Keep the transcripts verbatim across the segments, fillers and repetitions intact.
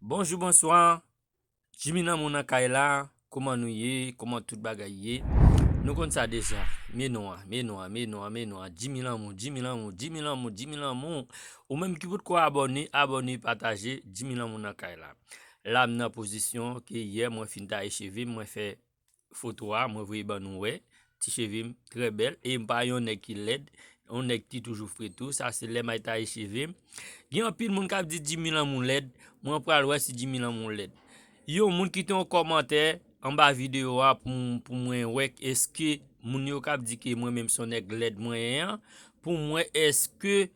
Bonjou, bonswa. Jimmy Lanmou nan kay la. Kòman nou ye? Kòman tout bagay ye? Nou konn sa deja. Men non an, men non an, men non an, men non an. Jimmy Lanmou, Jimmy Lanmou, Jimmy Lanmou, Jimmy Lanmou. Ou menm ki potko abòne, abòne, pataje. Jimmy Lanmou nan kay la. La m nan pozisyon ke yè mwen fin taye cheve m, mwen fè foto a, mwen voye ban nou wè. Ti cheve m trè bèl. E m pa yon nèg ki lèd. Yon nèg ki toujou fre tou. Sa se lè m al taye cheve m. Gen anpil moun k ap di Jimmy Lanmou lèd. Mwen pral wè si Jimmy Lanmou lèd. Yon moun kite yon kòmantè anba videyo a pou, pou mwen wè èske moun yo k ap di ke mwen menm se yon nèg lèd mwen ye an, pou mwen èske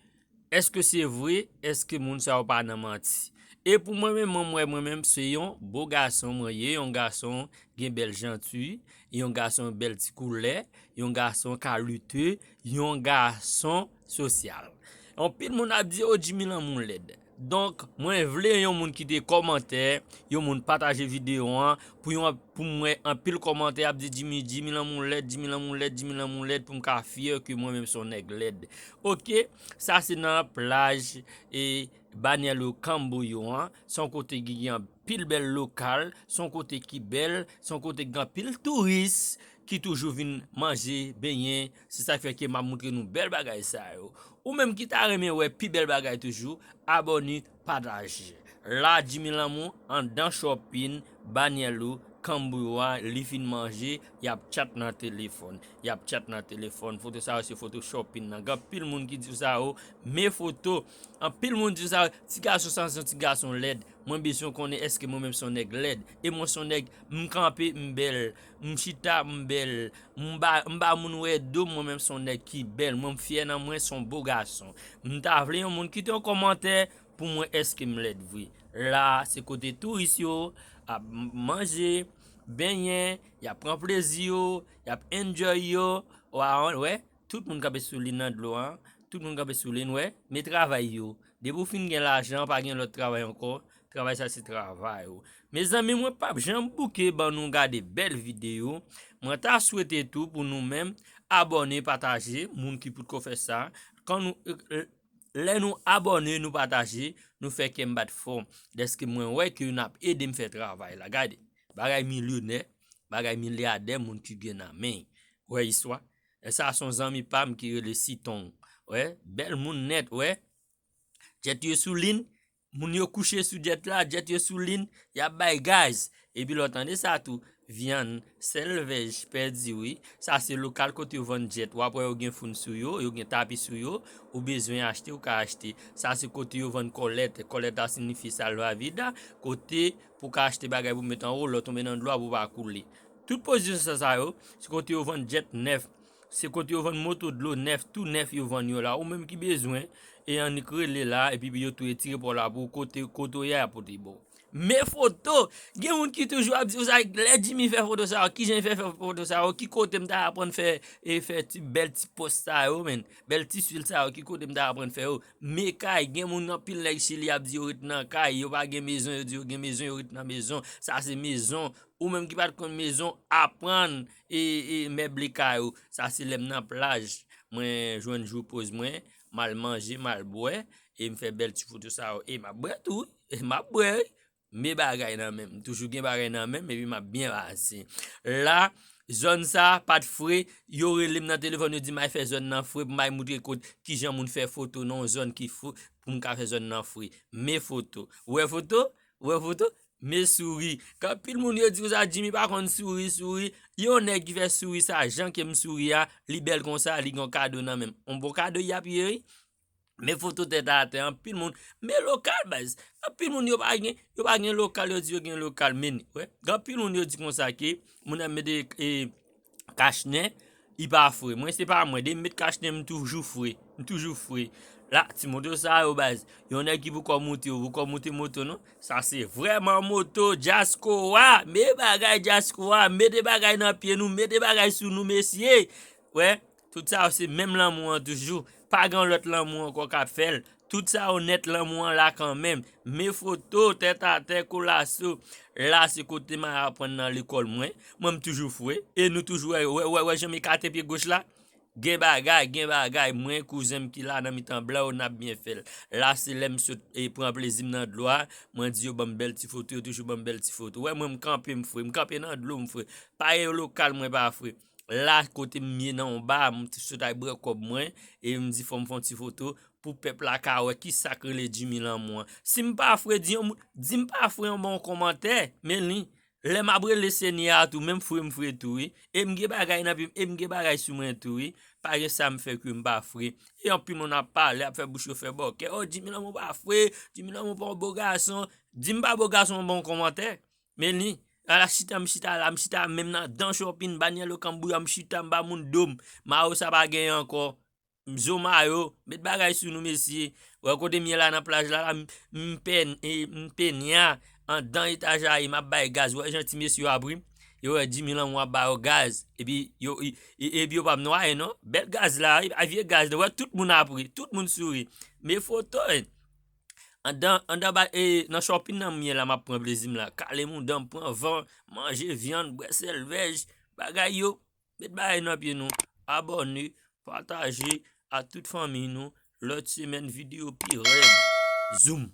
Èske se vre? Èske moun sa yo pa nan manti? E pou mwen menm, mwen, mwen, mwen menm, se yon bo gason mwen ye, yon gason gen bèl janti, yon gason bèl ti koulè, yon gason kalite, yon gason sosyal. Anpil moun ap di, "O, Jimmy Lanmou lèd." Donk, mwen vle yon moun kite kòmantè, yon moun pataje videyo an, pou yon, pou mwen anpil kòmantè ap di, "Jimmy, Jimmy Lanmou lèd, Jimmy Lanmou lèd, Jimmy Lanmou lèd," pou m ka fyè ke mwen menm se yon nèg lèd. Oke, sa se nan plaj e Banyèlo Camboriú an. Se yon kote ki gen anpil bèl lokal, se yon kote ki bèl, se yon kote ki gen anpil touris ki toujou vin manje, benyen. Se sa k fè ke m ap montre nou bèl bagay sa yo. Ou menm ki ta renmen wè pi bèl bagay toujou, abòne, pataje. La, Jimmy Lanmou anndan shopping, Banyèlo Camboriú a, li fin manje, y ap tchat nan telefòn. Y ap tchat nan telefòn. Foto sa yo se foto shopping nan. Gen anpil moun ki di sa yo, men foto. Anpil moun di sa yo, ti gason sa se yon ti gason lèd. Mwen bezwen konnen èske mwen menm se yon nèg lèd. E mwen se yon nèg, m kanpe, m bèl. M chita, m bèl. M ba, m ba moun wè do m, mwen menm se yon nèg ki bèl. Mwen m fyè nan mwen, se yon bo gason. M ta vle yon moun kite yon kòmantè pou mwen èske m lèd vre. La, se kote touris yo ap m-, manje, benyen, y ap pran plezi yo, y ap enjoy yo. Wa, wè, tout moun kanpe sou liy nan dlo a, tout moun kanpe sou liy, wè, men travay yo. Depi w fin gen lajan, pa gen lòt travay ankò, travay sa se travay ou. Mezanmi, mwen p ap janm bouke ban nou gade bèl videyo. Mwen ta swete tou pou nou menm abòne, pataje, moun ki potko fè sa. Kan nou, lè nou abòne, nou pataje, nou fè kè m bat fò. Dèske mwen wè ke n ap ede m fè travay la. Gade, bagay milyonè, bagay milyadè, moun ki gen nan men. Wè istwa. E sa se yon zanmi pa m ki rele Siton. Wè, bèl moun nèt, wè. Djèt yo sou liy, moun yo kouche sou djèt la, djèt yo sou liy, y ap bay gaz. Epi lè w tande sa tou, vyann, sèlvèj, pèdi wi. Sa se lokal kote yo vann djèt. W ap wè yo gen foun sou yo, yo gen tapi sou yo. Ou bezwen achte, ou ka achte. Sa se kote yo vann kòlèt. Kòlèt la siyifi salva vida. Kote pou w ka achte bagay pou w met anwo, lè w tonbe nan dlo a pou w pa koule. Tout pozisyon sa, sa yo, se kote yo vann djèt nèf. Se kote yo vann moto dlo nèf, tou nèf yo vann yo la. Ou menm ki bezwen, e annik rele la, epi yo tou retire pa w la pou w kote, kote w ye a pote ba w. Men foto, gen moun ki toujou ap di, "Ou sa, lè Jimmy fè foto sa yo, kijan l fè fè foto sa yo, ki kote m ta aprann fè, e fè ti, bèl ti pòs sa yo, men, bèl ti swil sa yo, ki kote m ta aprann fè yo?" Men kay, gen moun anpil nèg Chili ap di yo ret nan kay, yo pa gen mezon, yo di yo gen mezon, yo ret nan mezon. Sa se mezon. Ou menm ki pa t konn mezon, aprann e, e meble kay ou. Sa se lè m nan plaj. Mwen jwenn jou poz mwen, m al manje, m al bwè, e m fè bèl ti foto sa yo. E m ap bwè tou, wi. E m ap bwè, wi. Men bagay nan men m. M toujou gen bagay nan men m, epi m ap byen pase. La, zòn sa pa t fre, yo rele m nan telefòn, yo di m al fè zòn nan fre, pou m al moutre kot, kijan moun fè foto nan yon zòn ki fre, pou m ka fè zòn nan fre. Men foto. Ou wè foto? Ou wè foto? Men souri. Gen anpil moun yo di konsa, Jimmy pa konn souri, souri. Yon nèg ki fè souri sa, jan ke m souri a, li bèl konsa, li gen yon kado nan men m. Yon bon kado y ap ye, wi. Men foto tèt atè, anpil moun. Men lokal, baz. Anpil moun yo pa gen, yo pa gen lokal, yo di yo gen lokal. Men, wè. Gen anpil moun yo di konsa ke moun ap mete, e, kachnen, li pa fre. Mwen, se pa mwen. Depi m met kachnen, m toujou fre. M toujou fre. La, ti moto sa yo, baz. Yon nèg ki poko moute, ou poko moute moto, non? Sa se vrèman moto Djaskowa. Men bagay Djaskowa. Mete bagay nan pye nou, mete bagay sou nou, mesye. Wè, tout sa yo se menm lanmou an toujou. Pa gen lòt lanmou ankò k ap fè l. Tout sa yo nèt, lanmou an la kanmenm. Men foto, tèt atè, kolaso. La se kote m al aprann nan lekòl mwen. Mwen m toujou fre. E nou toujou wè, wè, wè, wè jan m ekate pye goch la. Gen bagay, gen bagay, mwen kouzen m ki la nan mitan blan yo, n ap byen fè l. La se lè m sot e pran plezi m nan dlo a, mwen di yo ban m bèl ti foto, yo toujou ban m bèl ti foto. Wè mwen m kanpe m fre, m kanpe nan dlo m fre. Pa gen lokal mwen pa fre. La kote m ye nan yon ba, m sot al bwè kòb mwen, e m di fò m fè yon ti foto pou pèp la ka wè kisa k rele Jimmy Lanmou an. Si m pa fre, di yon moun, di m pa fre yon bon kòmantè, men li. Lè m ap rele Senyè a tou, menm fre m fre tou wi. E m gen bagay nan pye m, e m gen bagay sou mwen tou wi. Pa gen sa m fè ke m pa fre. E anpil moun ap pale, ap fè bouch yo fè bòkè. Oh, Jimmy Lanmou pa fre, Jimmy Lanmou pa yon bo gason. Di m pa bo gason, yon bon kòmantè. Men li, ala chita m chita la, m chita menm nan dan chòpin, banyè lo kanbouya, m chita m ba moun do m. Mayo sa pa genyen ankò. M zo mayo, met bagay sou nou mesye. Wè kote m ye la nan plaj la, la, m, m pè, e, m penya, andan etaj la, e m ap bay gaz. Wè jan ti mesye yo ap ri. Yo wè Jimmy Lanmou ap ba yo gaz. Epi yo, e, e, epi yo pa m nwaye non. Bèl gaz la, e, a vye gaz la. Wè tout moun ap ri, tout moun souri. Men foto, e. Andan, andan ba, e, nan chòpin nan m ye la, m ap pran plezi m la. Kale mouda m, pran van, manje vyann, bwè sèlvèj, bagay yo. Met bagay nan pye nou. Abòne, pataje a tout fanmi nou. Lòt semèn videyo pi rèd. Zoom.